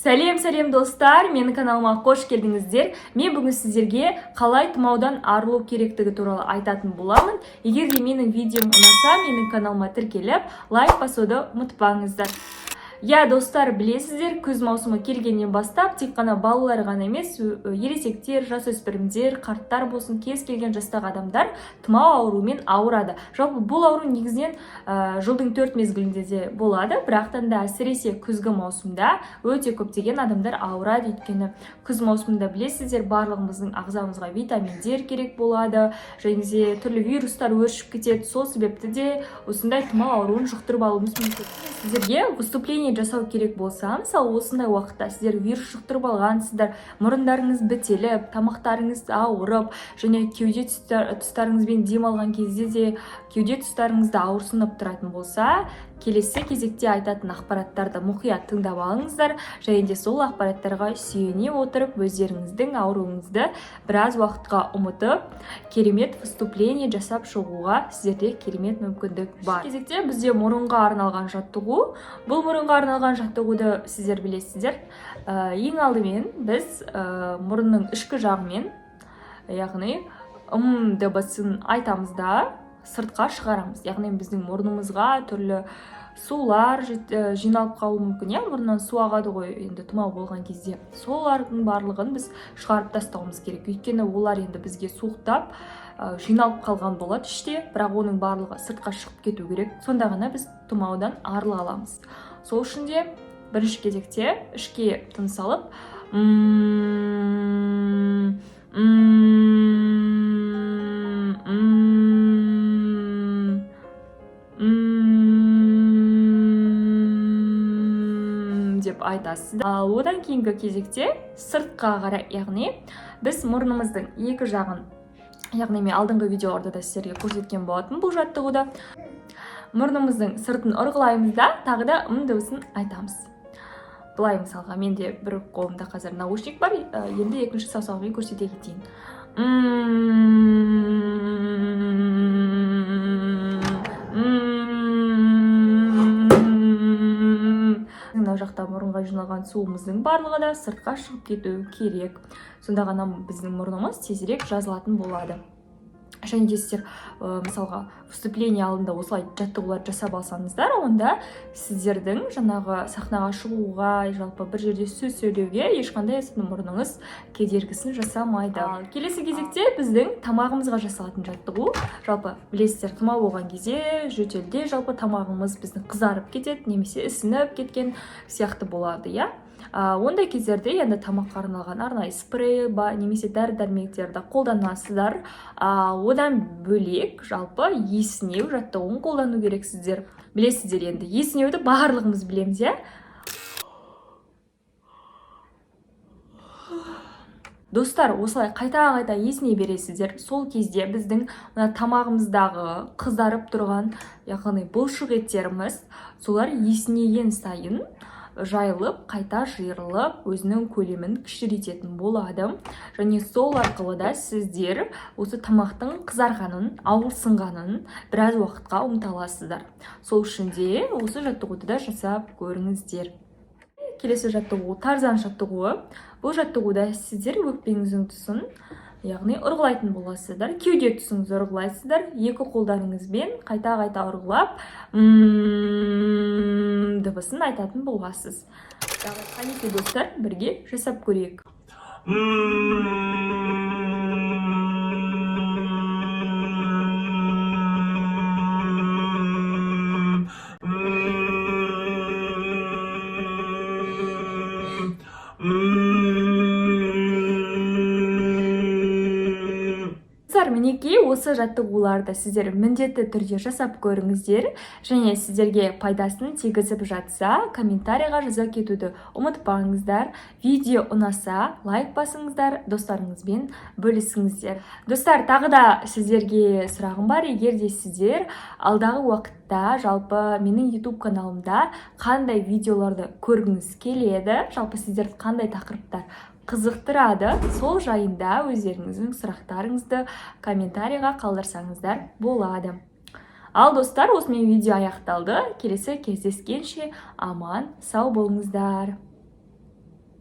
Сәлем, сәлем, достар! Менің каналыма қош келдіңіздер. Мен бүгін сіздерге қалай тұмаудан арылу керектігі туралы айтатын боламын. Егер де менің видеом ұнаса, менің каналыма тіркеліп, лайк басуды ұмытпаңыздар. Иә, достар, білесіздер, күз маусымы келгеннен бастап тек қана балалар ғана емес, ересектер, жасөспірімдер, қарттар болсын, кез келген жастағы адамдар тұмау ауруымен ауырады. Жалпы бұл ауру негізінен жылдың төрт мезгілінде де болады, бірақтан да әсіресе күзгі маусымда өте көптеген адамдар ауырады. Өйткені күз маусымында, білесіздер, барлығымыздың ағзамызға витаминдер керек болады және де түрлі вирустар өршіп кетеді. Сол себепті де осындай тұмау ауруын жұқтырып алуымыз мүмкін. Сіздерге выступление жасау керек болса, мысалы, осындай уақытта сіздер вирус жұқтырып алғансыздар, мұрындарыңыз бітеліп, тамақтарыңыз ауырып және кеуде тұстарыңызбен дем алған кезде де кеуде тұстарыңызда ауырсынып тұратын болса, келесі кезекте айтатын ақпараттарды мұқият тыңдап алыңыздар және де сол ақпараттарға сүйене отырып, өздеріңіздің ауруыңызды біраз уақытқа ұмытып, керемет выступление жасап шығуға сіздерде керемет мүмкіндік бар. Кезекте бізде мұрынға арналған жаттығу. Бұл мұрынға арналған жаттығуды сіздер білесіздер. Ең алдымен біз мұрынның ішкі жағымен, яғни м дыбысын айтамыз да, сыртқа шығарамыз. Яғни біздің мұрнымызға түрлі сулар жиналып қалуы мүмкін, иә, мұрнынан су ағады ғой енді тұмау болған кезде. Солардың барлығын біз шығарып тастауымыз керек, өйткені олар енді бізге суықтап, жиналып қалған болады іште, бірақ оның барлығы сыртқа шығып кету керек, сонда ғана біз тұмаудан арыла аламыз. Сол үшін де бірінші кезекте ішке тыныс алып, м м м м деп айтасыз. Ал одан кейінгі кезекте сыртқа қарай, яғни біз мұрнымыздың екі жағын, яғни мен алдыңғы видеоларда да сіздерге көрсеткен болатын бұл жаттығуды, мұрнымыздың сыртын ұрғылаймыз да, тағы да м дыбысын айтамыз. Былай, мысалға, менде бір қолымда қазір наушник бар, енді екінші саусағыммен көрсете кетейін. М, м. Мына жақта мұрынға жиналған суымыздың барлығы да сыртқа шығып кетуі керек, сонда ғана біздің мұрнымыз тезірек жазылатын болады. Және де сіздер, мысалға, выступление алдында осылай жаттығулар жасап алсаңыздар, онда сіздердің жаңағы сахнаға шығуға, жалпы бір жерде сөз сөйлеуге ешқандай сіздің мұрныңыз кедергісін жасамайды. Ал келесі кезекте біздің тамағымызға жасалатын жаттығу. Жалпы білесіздер, тұмау болған кезде, жөтелде жалпы тамағымыз біздің қызарып кетеді немесе ісініп кеткен сияқты болады, иә. Ондай кездерде енді тамаққа арналған арнайы спрей ба немесе дәрі дәрмектерді қолданасыздар. Одан бөлек жалпы есінеу жаттығуын қолдану керексіздер. Білесіздер, енді есінеуді барлығымыз білеміз, иә. Достар, осылай қайта қайта есіней бересіздер. Сол кезде біздің мына тамағымыздағы қызарып тұрған, яғни бұлшық еттеріміз, солар есінеген сайын жайылып, қайта жиырылып, өзінің көлемін кішірейтетін болады. Және сол арқылы да сіздер осы тамақтың қызарғанын, ауырсынғанын біраз уақытқа ұмыта аласыздар. Сол үшін де осы жаттығуды да жасап көріңіздер. Келесі жаттығу — тарзан жаттығуы. Бұл жаттығуда сіздер өкпеңіздің тұсын, яғни ұрғылайтын боласыздар, кеуде тұсыңызды ұрғылайсыздар. Екі қолдарыңызбен қайта қайта ұрғылап, м дыбысын айтатын боласыз. Қанекей, достар, бірге жасап көрейік. Достар, мінекей, осы жаттығуларды сіздер міндетті түрде жасап көріңіздер және сіздерге пайдасын тигізіп жатса, комментарийға жаза кетуді ұмытпаңыздар. Видео ұнаса, лайк басыңыздар, достарыңызбен бөлісіңіздер. Достар, тағы да сіздерге сұрағым бар. Егер де сіздер алдағы уақытта жалпы менің YouTube каналымда қандай видеоларды көргіңіз келеді, жалпы сіздерді қандай тақырыптар қызықтырады, сол жайында өздеріңіздің сұрақтарыңызды комментарийға қалдырсаңыздар болады. Ал, достар, осымен видео аяқталды. Келесі кездескенше аман сау болыңыздар.